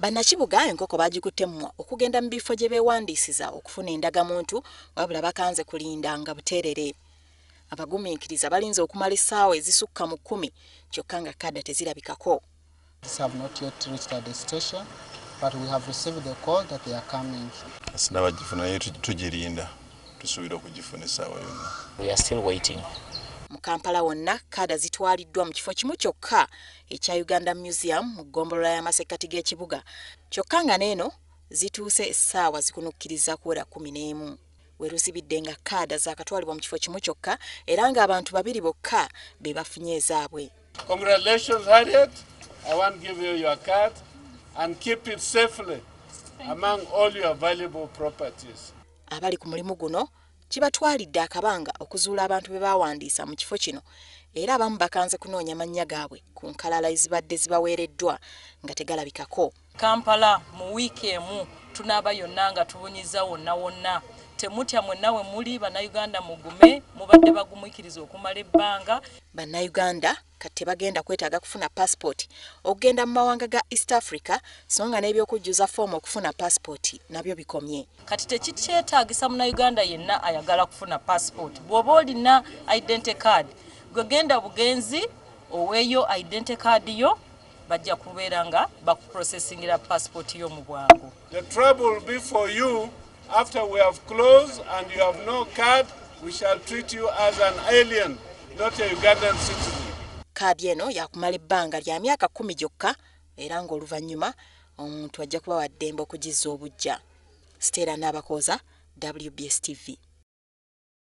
Bannakibuga enkoko bagikutte mmwa okugenda mu bifo gye beewandiisiza okufuna endagamuntu, wabula bakanze kulinda nga buteerere. Abagumiikiriza balinze okumala essaawa ezisukka mu 10 kyokka nga kadda tezirabikako. Have not yet reached at the station, but we have received the call that they are coming. Sinabagifuna naye tugirinda, tusuubira okugifuna essaawa yonna. We are still waiting. Mu Kampala wonna kaada zitwaliddwa mu kifo kimu kyokka ekya Uganda Museum mu ggombolola y'amasekkati g'ekibuga, kyokka nga n'eno zituuse essaawa zikunukkiriza kuwera 11. We luzibidde nga kaada zaakatwalibwa mu kifo kimu kyokka era ng'abantu 2 bokka be bafunye ezaabwe. Congratulations, Harriet. I want to give you your card and keep it safely among all your valuable properties. Abali ku mulimu guno kibatwalidde akabanga okuzuula abantu be baawandiisa mu kifo kino, era abamu bakanze kunoonya mannya gaabwe ku nkalala ezibadde zibaweereddwa nga tegalabikako. Kampala mu wiiki emu tunaaba yonna nga tubunyiza wonna wonna. Temutya mwenna we muli Bannayuganda, mugume, mubadde bagumikiriza okumala ebbanga. Bannayuganda kati tebagenda kwetaaga kufuna paasipooti okugenda mu mawanga ga East Africa, so nga n'ebyokujjuza foomu okufuna paasipooti nabyo bikomye. Kati tekikyetaagisa Munnayuganda yenna ayagala kufuna paasipooti. Bw'oba olina identity card, gwe genda bugenzi oweeyo identity card yo, bajja kubeera nga bakuprocessingira paasipooti yo mu bwangu. The trouble will be for you after we have closed and you have no card, we shall treat you as an alien, not a Ugandan citizen. Kaadi eno yakumala ebbanga lya myaka 10 gyokka, era ng'oluvannyuma omuntu ajja kuba wa ddembe okugizza obuggya. Stella Nabakooza, WBS TV.